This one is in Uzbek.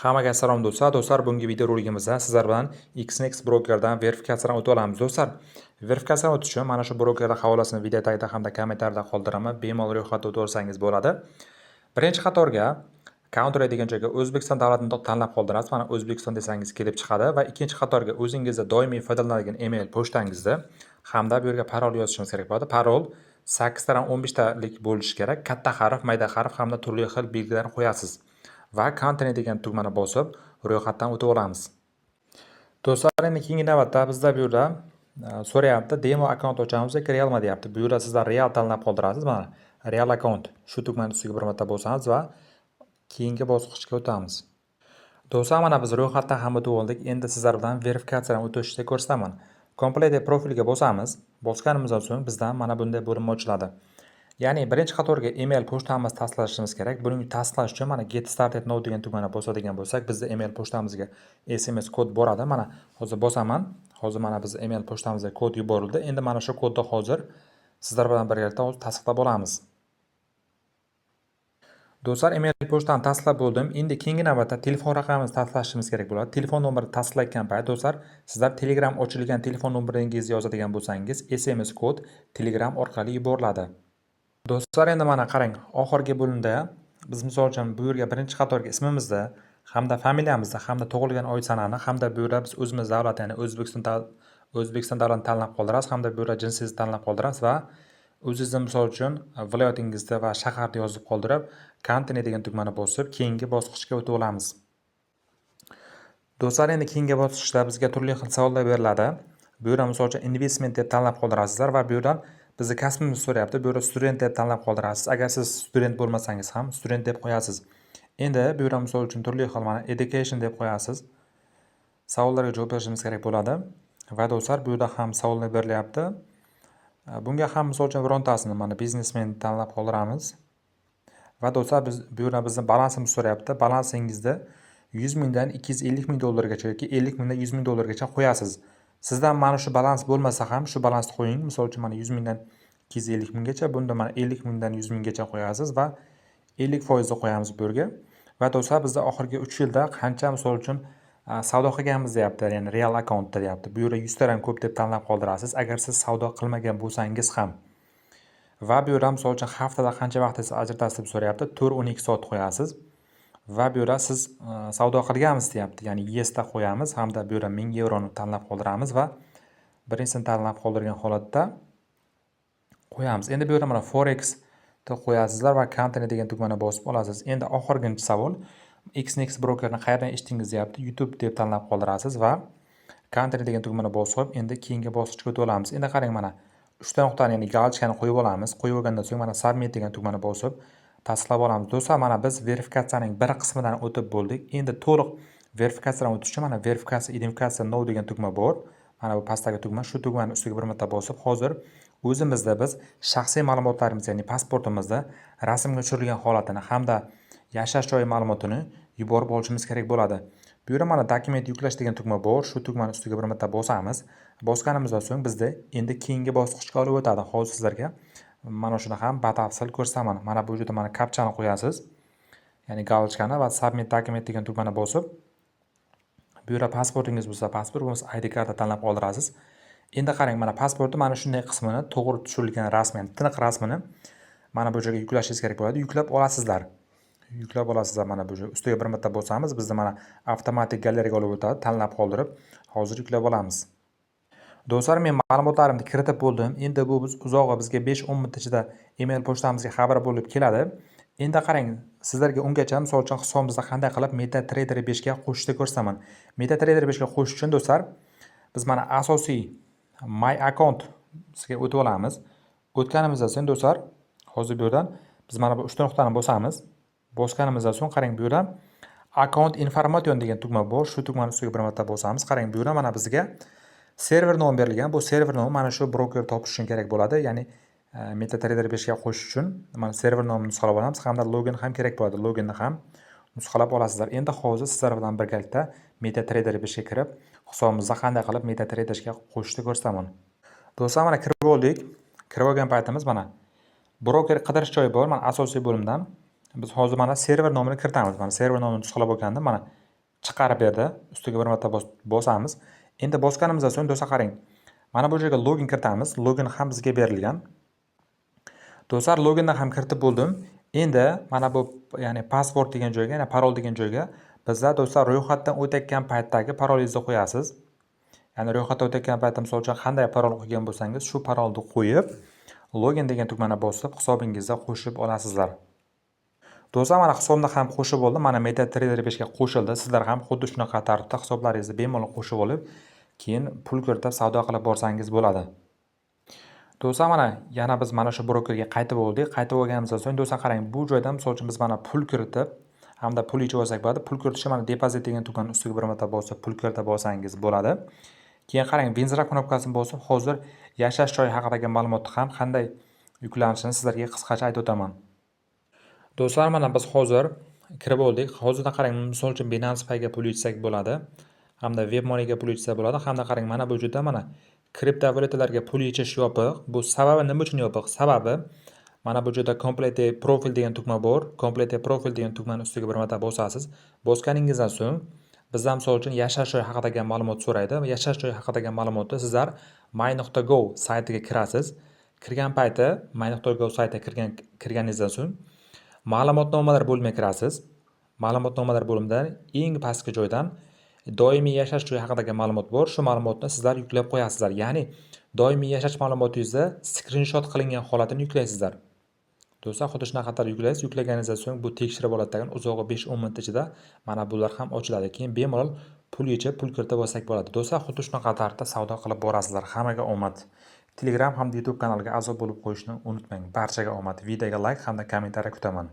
Hammaga salom, do'stlar. Do'stlar, bugungi video roligimizda sizlar bilan Exness brokerdan verifikatsiyadan o'tib olamiz. Do'stlar, verifikatsiyadan o'tish uchun mana shu brokerda havolasini video tagida hamda kommentariyada qoldiraman. Bemalol ro'yxatdan o'tib olsangiz bo'ladi. Birinchi qatorga "Country" degan joyga O'zbekiston davlatini tanlab qoldirasiz. Mana, O'zbekiston desangiz, kelib chiqadi va ikkinchi qatorga o'zingizda doimiy foydalanadigan email pochtangizni hamda bu yerga parol yozishimiz kerak bo'ladi. Parol 8 tadan 15 talik bo'lishi kerak. Katta harf, mayda harf hamda turli xil belgilarni qo'yasiz va "Continue" degan tugmani bosib, ro'yxatdan o'tib olamiz. Do'stlar, endi keyingi navbatda bizda bu yerda so'rayapti, demo akkaunt ochamiz yoki realmi, deyapti. Bu yerda sizlar real tanlab qoldirasiz. Mana, real akkaunt, shu tugmani ustiga bir marta bosamiz va keyingi bosqichga o'tamiz. Do'stlar, mana biz ro'yxatdan ham o'tib oldik. Endi sizlar bilan verifikatsiyadan o'tishni ko'rsataman. "Complete" profilga bosamiz. Bosganimizdan so'ng bizdan mana bunday bo'lim ochiladi. Ya'ni birinchi qatorga email pochtamizni tasdiqlashimiz kerak. Buning tasdiqlash uchun mana "Get started now" degan tugmani bosadigan bo'lsak, bizda email pochtamizga SMS kod boradi. Mana, hozir bosaman. Hozir mana biz email pochtamizga kod yuborildi. Endi mana shu kodni hozir sizlar bilan birgalikda hozir tasdiqlab olamiz. Do'stlar, email pochtani tasdiqlab bo'ldim. Endi keyingi navbatda telefon raqamimizni tasdiqlashimiz kerak bo'ladi. Telefon nomerini tasdiqlayotgan payt, do'stlar, sizlar Telegram ochilgan telefon nomeringizni yozadigan bo'lsangiz, SMS kod Telegram orqali yuboriladi. Do'stlar, endi mana qarang, oxirgi bo'limda biz, misol uchun, bu yerga birinchi qatorga ismimizni hamda familiyamizni hamda tug'ilgan oy sanani hamda bu yerda biz o'zimiz davlat, ya'ni O'zbekiston davlatini tanlab qoldirasiz hamda bu yerda jinsingizni tanlab qoldirasiz va o'zingizni, misol uchun, viloyatingizni va shaharni yozib qoldirib, "Continue" degan tugmani bosib, keyingi bosqichga o'tib olamiz. Do'stlar, endi keyingi bosqichda bizga turli xil savollar beriladi. Bu yerda, misol uchun, investment deb tanlab qoldirasizlar va bu yerdan bizni kasbimizni so'rayapti. Bu yerda student deb tanlab qoldirasiz. Agar siz student bo'lmasangiz ham, student deb qo'yasiz. Endi bu yerda, misol uchun, turli xil mana education deb qo'yasiz. Savollarga javob berishimiz kerak bo'ladi. Va do'stlar, bu yerda ham savollar berilyapti. Bunga ham, misol uchun, birontasini, mana, biznesmen tanlab qoldiramiz. Va do'stlar, biz bu yerda bizni balansimiz so'rayapti. Balansingizda 100 mingdan 250 ming dollargacha yoki 50 mingdan 100 ming dollargacha qo'yasiz. Sizdan mana shu balans bo'lmasa ham, shu balansni qo'ying. Misol uchun, mana, 100 mingdan 250 minggacha, bunda mana 50 mingdan 100 minggacha qo'yasiz va 50% ni qo'yamiz bu yerga. Va do'stlar, bizda oxirgi 3 yilda qancha, misol uchun, savdo qilganmiz, deyapti, ya'ni real akkauntda, deyapti. Bu yerda 100 tadan ko'p deb tanlab qoldirasiz, agar siz savdo qilmagan bo'lsangiz ham. Va bu yerda, misol uchun, haftada qancha vaqtingizni ajratasiz, deb so'rayapti. 4-12 soat qo'yasiz. Va bu yerda siz savdo qilganmisiz, deyapti. Ya'ni yesda qo'yamiz hamda bu yerda 1000 yevroni tanlab qoldiramiz va birinchisini tanlab qoldirgan holatda qo'yamiz. Endi bu yerda mana forex deb qo'yasizlar va "Continue" degan tugmani bosib olasiz. Endi oxirgi savol: Exness brokerni qayerdan eshitdingiz, deyapti. YouTube deb tanlab qoldirasiz va "Continue" degan tugmani bosib, endi keyingi bosqichga o'tib olamiz. Endi qarang, mana uchta nuqtani, ya'ni галочка ni qo'yib olamiz. Qo'yib olgandan so'ng mana "Submit" degan tugmani bosib tasdiqlab olamiz. Do'stlar, mana biz verifikatsiyaning bir qismidan o'tib bo'ldik. Endi to'liq verifikatsiyadan o'tish uchun mana "Verifikatsiya identifikatsiya now" degan tugma bor. Mana bu pastdagi tugma, shu tugmani ustiga bir marta bosib, hozir o'zimizda biz shaxsiy ma'lumotlarimiz, ya'ni pasportimizda rasmga tushirilgan holatini hamda yashash joyi ma'lumotini yuborib olishimiz kerak bo'ladi. Bu yerda mana "Dokument yuklash" degan tugma bor. Shu tugmani ustiga bir marta bosamiz. Bosganimizdan so'ng bizda endi keyingi bosqichga olib o'tadi. Hozir sizlarga mana shuni ham batafsil ko'rsataman. Mana bu yerda mana kapchani qo'yasiz. Ya'ni галочка ni va "Submit document" degan tugmani bosib, bu yerda pasportingiz bo'lsa pasport, bo'lmasa ID karta tanlab qoldirasiz. Endi qarang, mana pasportni mana shunday qismini, to'g'ri tushirilgan rasmi, ya'ni tiniq rasmini mana bu joyga yuklashingiz kerak bo'ladi. Yuklab olasizlar. Yuklab olasizlar, mana bu joy ustiga bir marta bosamiz, bizni mana avtomatik galereyaga olib o'tadi, tanlab qoldirib, hozir yuklab olamiz. Do'stlar, men ma'lumotlarimni kiritib bo'ldim. Endi bu biz uzog'i bizga 5-10 minut ichida email pochtamizga xabar bo'lib keladi. Endi qarang, sizlarga ungacha, misol uchun, hisobimizni qanday qilib MetaTrader 5 ga qo'shishni ko'rsataman. MetaTrader 5 ga qo'shish uchun, do'stlar, biz mana asosiy My Account ga o'tib olamiz. O'tganimizdan so'ng, do'stlar, hozir bu yerdan biz mana bu uchta nuqtani bosamiz. Bosganimizdan so'ng, qarang, bu yerdan "Account information" degan tugma bor. Shu tugmani ustiga bir marta bosamiz. Qarang, bu yerda mana bizga server nom berilgan. Bu server nomi mana shu broker topish uchun kerak bo'ladi. Ya'ni MetaTrader 5 ga qo'shish uchun mana server nomini nusxalab olamiz hamda login ham kerak bo'ladi. Loginni ham nusxalab olasizlar. Endi hozir sizlar bilan birgalikda MetaTrader 5 ga kirib, hisobimizni qanday qilib MetaTraderga qo'shishni ko'rsataman. Do'stlar, mana kirib oldik. Kirib olgan paytimiz mana broker qidirish joyi bor. Mana asosiy bo'limdan biz hozir mana server nomini kiritamiz. Mana server nomini nusxalab olgandim. Mana Chiqarib berdi. Ustiga bir marta bosamiz. Endi bosganimizdan so'ng, do'stlar, qarang. Mana bu joyga login kiritamiz. Login ham bizga berilgan. Do'stlar, loginni ham kiritib bo'ldim. Endi mana bu, ya'ni password degan joyga, ya'ni parol degan joyga bizlar, do'stlar, ro'yxatdan o'tayotgan paytdagi parolingizni qo'yasiz. Ya'ni ro'yxatdan o'tayotgan paytda, misol uchun, qanday parol qo'ygan bo'lsangiz, shu parolni qo'yib, login degan tugmani bosib, hisobingizga qo'shib olasizlar. Do'stlar, mana hisobni ham qo'shib oldim. Mana MetaTrader 5 ga qo'shildi. Sizlar ham xuddi shunaqa tartibda hisoblaringizni bemalol qo'shib olib, keyin pul kiritib savdo qilib borsangiz bo'ladi. Do'stlar, mana yana biz mana shu brokerga qaytib oldik. Qaytib olganimizdan so'ng, do'stlar, qarang, bu joydan, misol uchun, biz mana pul kiritib hamda pul yechib olsak bo'ladi. Pul kiritishda mana depozit degan tugmani ustiga bir marta bosib, pul kiritib olsangiz bo'ladi. Keyin qarang, возврат knopkasini bosib, hozir yashash joyi haqidagi ma'lumotni ham qanday yuklanishini sizlarga qisqacha aytib o'taman. Do'stlar, mana biz hozir kirib oldik. Hozirda qarang, misol uchun, Binance Payga pul yechsak bo'ladi. Hamda WebMoneyga pul yechsa bo'ladi. Hamda qarang, mana bu joyda mana kriptovalyutalarga pul yechish yopiq. Bu sababi nima uchun yopiq? Sababi mana bu joyda "Complete profile" degan tugma bor. "Complete profile" degan tugmani ustiga bir marta bosasiz. Bosganingizdan so'ng bizdan, misol uchun, yashash joyi haqidagi ma'lumot so'raydi. Yashash joyi haqidagi ma'lumotni sizlar my.gov saytiga kirasiz. Kirgan payti my.gov saytiga kirganingizdan so'ng ma'lumotnomalar bo'limiga kirasiz. Ma'lumotnomalar bo'limida eng pastki joydan doimiy yashash joyi haqidagi ma'lumot bor. Shu ma'lumotni sizlar yuklab qo'yasizlar. Ya'ni doimiy yashash ma'lumotingizni skrinshot qilingan holatini yuklaysizlar. Do'stlar, xuddi shunaqa qator yuklaysiz. Yuklaganingizdan so'ng bu tekshirib oladi tag'in, uzog'i 5-10 minut ichida mana bular ham ochiladi. Keyin bemalol pul yechib, pul kiritib olsak bo'ladi. Do'stlar, xuddi shunaqa tartibda savdo qilib borasizlar. Hammaga omad. Telegram hamda YouTube kanaliga a'zo bo'lib qo'yishni unutmang. Barchaga omad. Videoga layk hamda kommentariy kutaman.